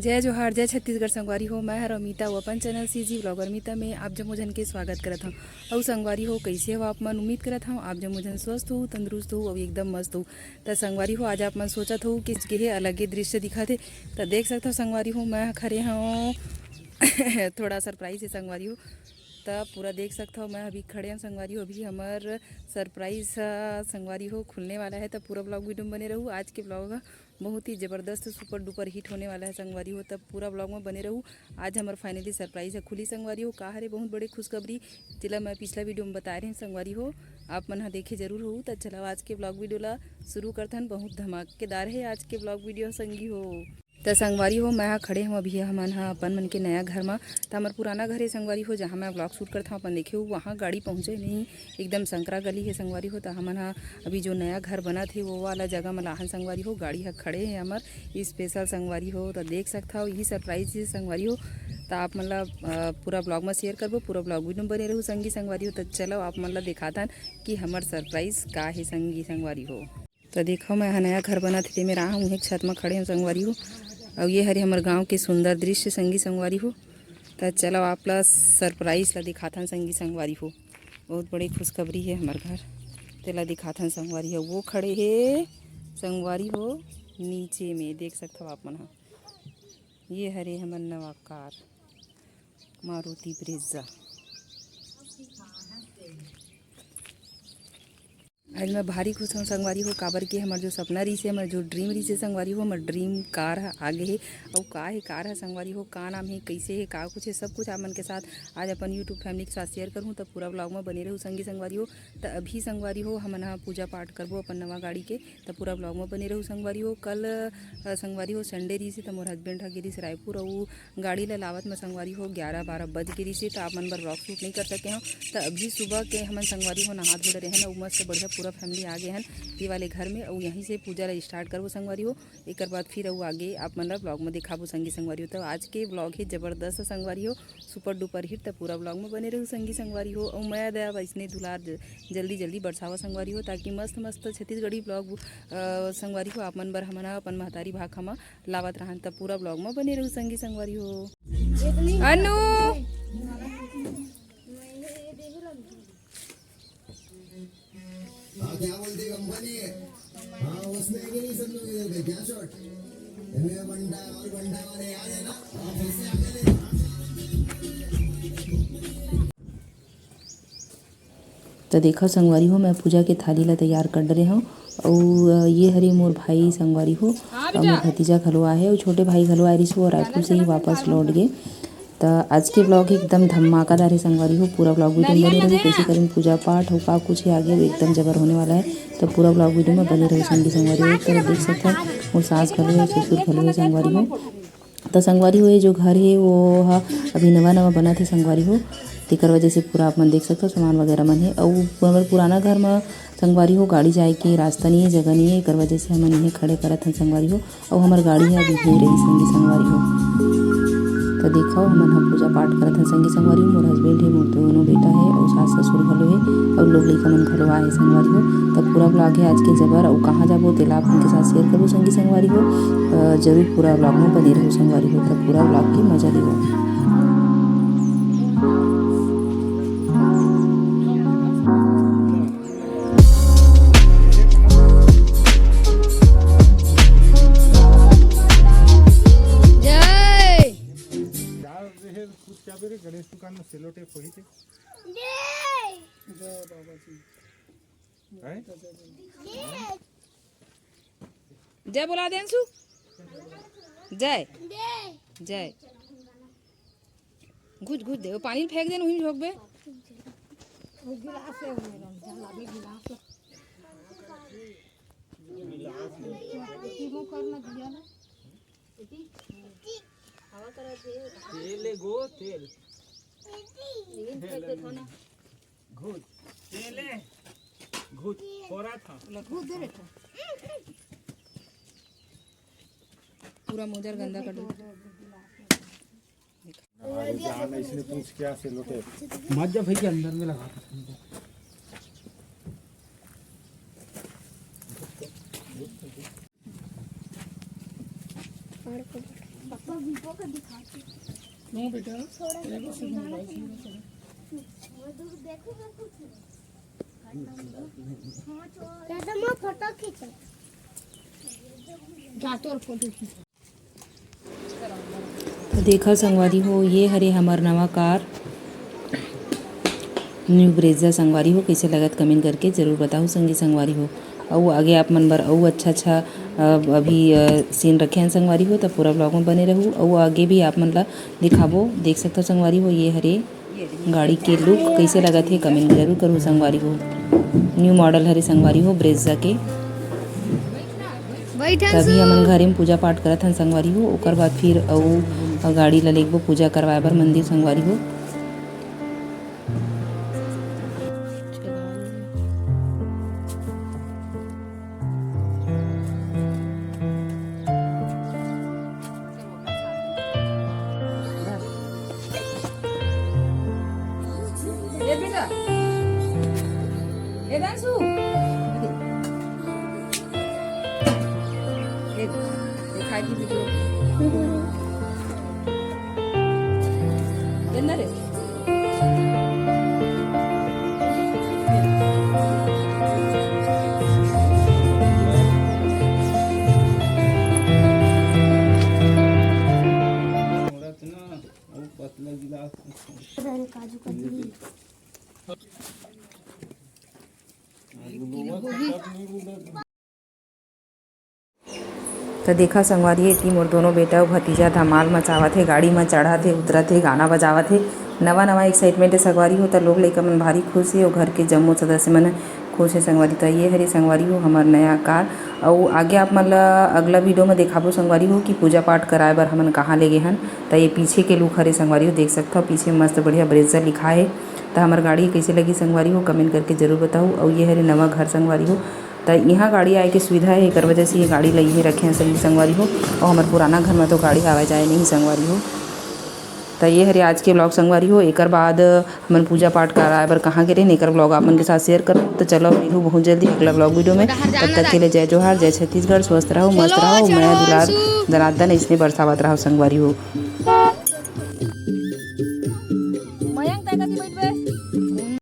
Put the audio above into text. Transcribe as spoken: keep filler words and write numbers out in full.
जय जोहार, जय छत्तीसगढ़ संगवारी हो। मैं हर अमिता, वो अपन चैनल सीजी ब्लॉगर अमिता में आप जम्मो झन के स्वागत करत हूँ। अउ संगवारी हो, कैसे हो आप मन? उम्मीद करत हूँ आप जम्मो झन स्वस्थ हो, तंदुरुस्त हो, अउ एकदम मस्त हो। त संगवारी हो, आज आप मन सोचत हो कि के हे अलगे दृश्य दिखत हे, त देख सकत हो संगवारी हो, मैं खड़े हूँ थोड़ा सरप्राइज है संगवारी हो। त पूरा देख सकत हो, मैं अभी खड़े हूँ संगवारी हो, अभी हमर सरप्राइज ह संगवारी हो खुलने वाला है। त पूरा ब्लॉग वीडियो में बने रहू। आज के ब्लॉग ह बहुत ही जबरदस्त सुपर डुपर हिट होने वाला है संगवारी हो, त पूरा ब्लॉग में बने रहू। आज हमर फाइनली सरप्राइज ह खुली संगवारी हो। का हरे बहुत बड़े खुशखबरी, जेला मैं पिछला वीडियो में बताए रहे संगवारी हो, आप मन ह देखे जरूर हो। त चलो आज के ब्लॉग वीडियो ला शुरू करथन। बहुत धमाकेदार है आज के ब्लॉग वीडियो संगी हो। त संगवारी हो, मैं ह खड़े हूँ अभी हमन ह अपन मन के नया घर म। त हमर पुराना घर है संगवारी हो, जहाँ मैं ब्लॉग शूट करत हूँ। अपन देखे हो, वहाँ गाड़ी पहुँचे नहीं, एकदम संकरा गली है संगवारी हो। त हमन ह अभी जो नया घर बनत हे, वो वाला जगह म लाहन संगवारी हो। गाड़ी ह खड़े है हमर स्पेशल संगवारी हो। त देख सकत हव, यही सरप्राइज है संगवारी हो। त आप मन ला, अ, पूरा ब्लॉग म शेयर करबो, पूरा ब्लॉग वीडियो में बने रहू संगी संगवारी हो। त चलो आप मन ला दिखाथन कि हमर सरप्राइज का है संगी संगवारी हो। त देखो, मैं ह नया घर बनत हे, तेमे रहा हूँ, एक छत म खड़े हूँ संगवारी हो। अउ ये हरे हमर गांव के सुंदर दृश्य संगी संगवारी हो। त चलो आप ला सरप्राइज ला दिखाथन संगी संगवारी हो। बहुत बड़ी खुशखबरी है हमर घर, तेला दिखाथन संगवारी हो। वो खड़े हे संगवारी हो नीचे में, देख सकत हो आप मन ह। ये हरे हमर नवा कार मारुति ब्रेजा। आज मैं भारी खुश हूँ संगवारी हो, काबर के हमर जो सपना रहिसे, हमर जो ड्रीम रहिसे संगवारी हो, हमर ड्रीम कार ह आगे हे। अउ का हे कार ह संगवारी हो, का नाम हे, कैसे हे, का कुछ हे, सब कुछ आप मन के साथ आज अपन यूट्यूब फैमिली के साथ शेयर करहूँ। त पूरा ब्लॉग में बने रहू संगी संगवारी हो। त अभी संगवारी हो, हमन ह पूजा पाठ करबो अपन नवा गाड़ी के। त पूरा ब्लॉग में बने रहू संगवारी हो। कल, अ, संगवारी हो, संडे रहिसे, त मोर हस्बैंड ह गे रहिसे रायपुर, अउ गाड़ी ल लावत म संगवारी हो ग्यारह बारह बज गे रहिसे, त आप मन बर ब्लॉग शूट नहीं कर सके हव। त अभी सुबह के हमन संगवारी हो नहा धो डरे हन, अउ मस्त बढ़िया पूरा फैमिली आ गे हन ये वाले घर में, अउ यहीं से पूजा ल स्टार्ट करबो संगवारी हो। एकर बाद फिर अउ आगे आप मन ल ब्लॉग में दिखाबो संगी संगवारी हो। त आज के ब्लॉग हे जबरदस्त संगवारी हो, सुपर डुपर हिट। त पूरा ब्लॉग में बने रहू संगी संगवारी हो। अउ मैं दया वैसने दुलार ज-, जल्दी जल्दी बरसावा संगवारी हो, ताकि मस्त मस्त छत्तीसगढ़ी ब्लॉग, अ, संगवारी हो आप मन बर हमन ह अपन महतारी भाखा म लावत रहन। त पूरा ब्लॉग में बने रहू संगी संगवारी हो। अनु। हाँ, क्या बोलती कंपनी है? हाँ, उसमें भी नहीं समझोगे, क्या शॉट? बंडा और बंडा वाले याद है ना? हाँ, फिर से आ गए। त देखव संगवारी हो, मैं पूजा के थाली ला तैयार कर डरे हव। अउ, अ, ये हरे मोर भाई संगवारी हो, अउ मोर भतीजा घलो आए हे, अउ छोटे भाई घलो आए रिहिस, वो रायपुर से ही वापस लौट गे। त आज के ब्लॉग एकदम धमाकादार हे संगवारी हो, पूरा ब्लॉग वीडियो में बने रहू। कैसे करें पूजा पाठ अउ का कुछ हे आगे, वो एकदम जबर होने वाला है। त पूरा ब्लॉग वीडियो में बने रहू संगी संगवारी हो। त देख सकत हव, मोर सास घलो हे, ससुर घलो हे संगवारी हो। त संगवारी हो, ये जो घर हे, वो ह अभी नवा नवा बनत हे संगवारी हो, तेकर वजह से पूरा आप मन देख सकत हो, सामान वगैरह मन हे। अउ हमर पुराना घर म संगवारी हो, गाड़ी जाए के रास्ता नहीं हे, जगह नहीं हे, एकर वजह से हमन इहें खड़े करत हन संगवारी हो। अउ हमर गाड़ी ह अभी हे रही संगी संगवारी हो। त देखव, हमन ह पूजा पाठ करत हन संगी संगवारी हो। मोर हस्बैंड हे, मोर दोनों बेटा हे, अउ सास ससुर घलो हे, अउ लोग लइका मन घलो आए हे संगवारी हो। त पूरा ब्लॉग हे आज के जबर, अउ कहाँ जाबो तेला आप मन के साथ शेयर करबो संगी संगवारी हो। अ, जरूर पूरा ब्लॉग में बने रहू संगवारी हो, त पूरा ब्लॉग के मजा लेवो। जय। क्या रे, कुछ क्या रे, गणेश दुकान में सेलो टेप होई थे? जय। जय बाबा जी। हैं? जय। जय बोला दे अंशु। जय। जय। जय। घुस, घुस दे, वो पानी फेंक दे, वहीं झोंक बे। वो गिलास है, वो मेरा, चल, अभी गिलास है। गिलास में। वो करना दिया ना। तेल है गो, तेल। लेकिन फेंक दे थो ना। घुस। तेल है। घुस। थोड़ा था। घुस दे बेटा। पूरा मोजर गंदा कर दो। अरे जान, इसने पूछ क्या से लोटे। मत जा भाई के अंदर में लगा। नो बेटा, एगो सिंगल बाइक, एगो सिंगल। तो देखा संगवारी हो, ये हरे हमर नवा कार न्यू ब्रेजा संगवारी हो। कइसे लगत कमेंट करके जरूर बताहू संगी संगवारी हो। अउ आगे आप मन बर अउ अच्छा अच्छा, अ, अभी सीन रखे हन संगवारी हो, त पूरा ब्लॉग में बने रहू। अउ आगे भी आप मन ला दिखाबो। देख सकथव संगवारी हो, ये हरे गाड़ी के लुक। कइसे लगत हे कमेंट जरूर करू संगवारी हो। न्यू मॉडल हरे संगवारी हो ब्रेजा के। तभी हमन घरे में पूजा पाठ करत हन संगवारी हो, ओकर बाद फिर अउ गाड़ी ला लेगबो पूजा करवाए बर मंदिर संगवारी हो। ए बेटा, ए दांशु, ए, ए खाई की वीडियो। ये ना रे। काजू कतली। त देखा संगवारी, एती मोर दोनों बेटा अउ भतीजा धमाल मचावत हे, गाड़ी म चढ़त हे, उतरत हे, गाना बजावत हे। नवा नवा एक्साइटमेंट हे संगवारी हो, त लोग लइका मन भारी खुश हे अउ घर के जम्मो सदस्य मन खुश हे संगवारी। त ये हरे संगवारी हो हमर नया कार। अउ आगे आप मन ल अगला वीडियो म देखाबो संगवारी हो कि पूजा पाठ कराए बर हमन कहाँ ले गे हन। त ये पीछे के लुक हरे संगवारी हो, देख सकथव पीछे मस्त बढ़िया ब्रेजा लिखा हे। त हमर गाड़ी कइसे लगी संगवारी हो, कमेंट करके जरूर बताहू। अउ ये हरे नवा घर संगवारी हो, त इहाँ गाड़ी आए के सुविधा हे, एकर वजह से ये गाड़ी ल इहें रखे हन संगी संगवारी हो। अउ हमर पुराना घर म तो गाड़ी आवे जाए नहीं संगवारी हो। त ये हरे आज के व्लॉग संगवारी हो। एकर बाद हमन पूजा पाठ कराए बर कहाँ गे रहेन, एकर व्लॉग आप मन के साथ शेयर करब। त चलो मिलहू बहुत जल्दी अगला व्लॉग वीडियो में। तब तक के लिए जय जोहार, जय छत्तीसगढ़, स्वस्थ रहू, मस्त रहू, मया दुलार दनादन अइसने बरसावत रहू संगवारी हो।